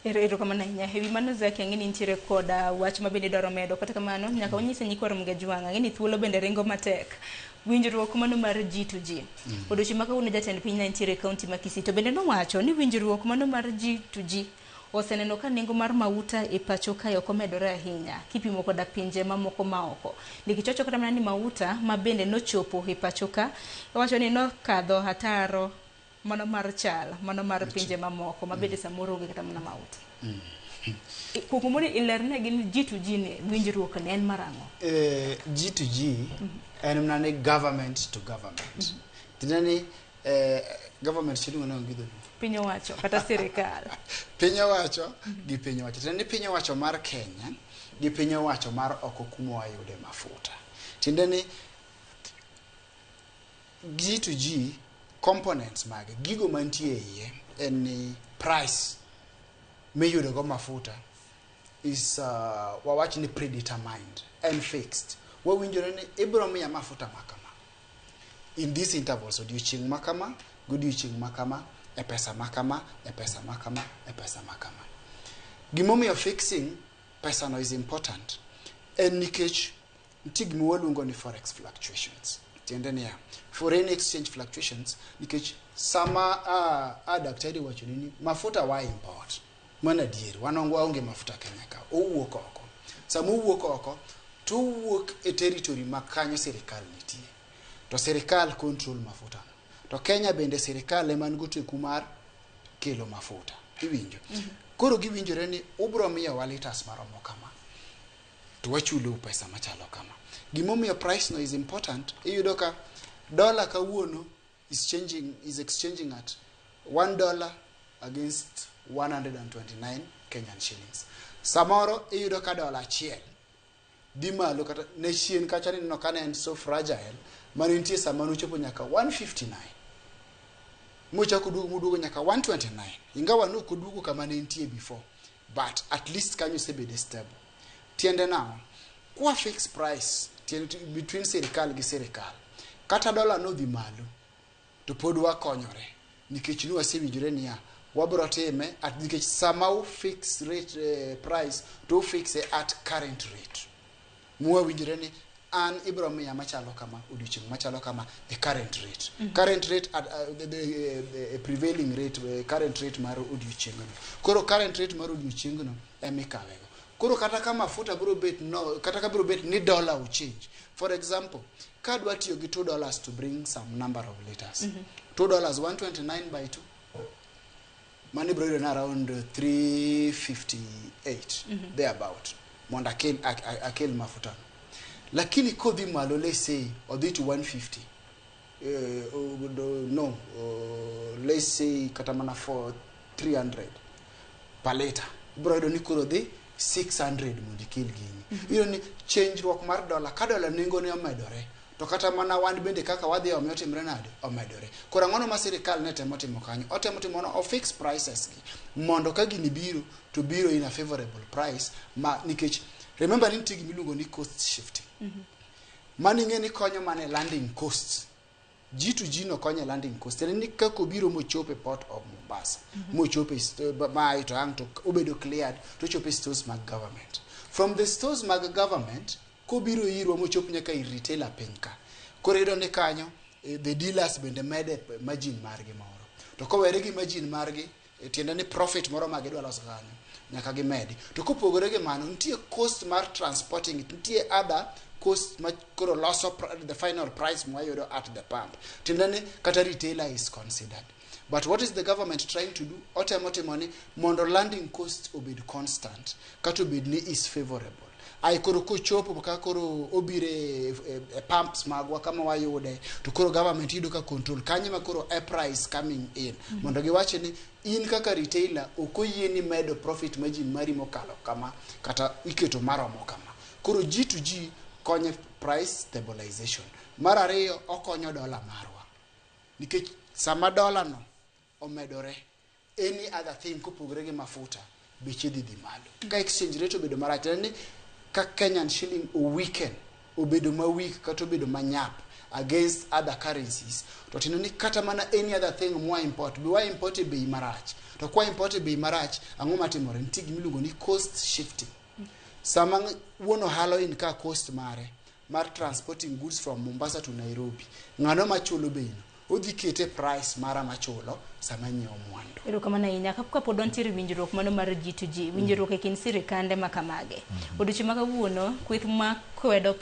Erokamano ahinya. Ewi mano, Zaki, ang'e ni nitiere koda wach ma bende idwaro medo. Kata kamano, nyaka wanyise nyikwa Ramogi Ajwang', ang'e ni thuolo bende ringo matek. Winjruok mano mar G to G. Odiochieng' ma kawuono jatend piny ne nitiere e kaunti ma Kisii to bende nowacho ni winjruok mano mar G to G oseneno ka nengo mar mauta e pacho kae ok omedore ahinya kipimo koda pinje mamoko maoko. Nikech owacho kata mana ni mauta ma bende nochopo e pacho ka, owacho ni nokadho ataro mano mar chal mano mar pinje mamoko ma bende samoro onge kata mana mauta. Kuom mondo ilernegi ni G to G ni winjruok ni en mar ang'o? G to G en mana ni government to government. Tiende ni government chiluongo nang'o gi dholuo? Piny owacho kata sirikal. Piny owacho gi piny owacho. Tiende ni piny owacho mar Kenya gi piny owacho mar oko kuma wayude mafuta. Tiende ni G to G components mage, gigo mantie e iye en ni price miyudo go mafuta is wawach ni predetermined and fixed. Wawinjore ni ibiro miya mafuta ma kama in these intervals, odiochieng' ma kama godiochieng' ma kama, e pesa ma kama, e pesa ma kama, e pesa ma kama. Gimomiyo fixing pesa no is important en nikech nitie gima waluongo ni forex fluctuations. Tiende niya, foreign exchange fluctuations, nikech sama daktari wacho ni mafuta wa import, mano adier, wan waonge mafuta Kenya ka, owuok oko. Sama owuok oko, to owuok e territory ma kanyo sirikal nitie. To sirikal control mafuta no. To Kenya bende sirikal ema nigi oteku mar kelo mafuta. Iwinjo? Koro giwinjore ni ubro miyowa liters maromo kama, to wachulou pesa machalo kama. Gimomiyo price no is important, iyudo ka dollar kawuono is changing, is exchanging at $1 against 129 Kenyan shillings. Samoro iyudo ka dola achiel dhi malo kata ne chien kacha nineno ka ne en so fragile mane nitie sama nochopo nyaka 159 mochako duogo moduogo nyaka 129, ingawa nok oduogo kama ne entie before, but at least kanyo osebede stable. Tiende nang'o? Kwa fix price tiende between sirikal gi sirikal, kata dola nodhi malo to pod wakonyore nikech ni wasewinjore niya wabro time at nikech sama u fix rate, price to u fixe at current rate mwawinjore ni an ibro miya machalo kama odiochieng' machalo kama e current rate, current rate at the prevailing rate, current rate mar odiochieng'no. Koro current rate mar odiochieng'no emikawego. Koro kata ka mafuta biro bet no, kata ka biro bet ni dollar o change, for example, ka dwa tiyo gi $2 to bring some number of liters, $2, 129 by 2, mano ibiro yudo na around 358 thereabout mondo akel mafuta no. Lakini kodhi malo, let's say odhi to 150, no, let's say kata mana for 300 per liter, ibiro yudo ni koro dhi 600 mondo ikel gini. Iyudo ni changeruok mar dola, ka dola nengone omedore, to kata mana wan bende kaka wadhi ome otimre nade, omedore. Koro ang'ono ma sirikal ne temo timo kanyo? Otemo timo no ofix prices gi mondo ka gini biro to biro in a favorable price ma nikech remember ni nitie gima iluongo ni cost shifting. Mano ing'e ni konyo mana e landing costs. G to G no konyo e landing cost. Tiende ni kaka obiro mochopo e port of Mombasa, mochopo e mae to ang' to obedo cleared to ochopo e stores mag government. From the stores mag government kobiro irwa mochop nyaka ir retailer piny ka. Koro iyudo ni kanyo the dealers bende mede margin margi moro. To kowere gi margin margi, tiende ni profit moro ma gidwa loso kanyo nyaka gimedi. To kopogore gi mano, nitie cost mar transporting it, nitie other cost ma koro loso the final price mwayudo at the pump. Tiende ni kata retailer is considered. But what is the government trying to do? Otemo timo ni mondo landing cost obed constant, kata obed ni is favorable. Ai koro kochopo ka koro obiro e pumps magwa kama wayude, to koro government yudo ka control kanyo ma koro e price coming in mondo giwach ni in kaka retailer ok oyieni medo profit margin mari mokalo kama kata iketo maromo kama. Koro G to G konyo price stabilization. Mar ariyo, okonyo dola marwa nikech sama dola no omedore, any other thing kopogore gi mafuta beche dhi malo. Ka exchange rate obedo marach, tiende ni ka Kenyan shilling o weaken, obedo ma weak kata obedo manyap. against other currencies, to tiende ni kata mana any other thing mwa import be wa import e bei marach. To kwa import e bei marach, ang'o matimore? Nitie gimiluongo ni cost shifting. Sama wuon ohala incur cost mare mar transporting goods from Mombasa to Nairobi, ng'ano machulo bei no? Odhi kete price mara machulo sama nyiewo mwandu. Erokamano ahinya. Kapod wantiere winjruok mano mar G2G, winjruok e kind sirikande ma kamage. Odiochieng' ma kawuono, kweth ma kwedo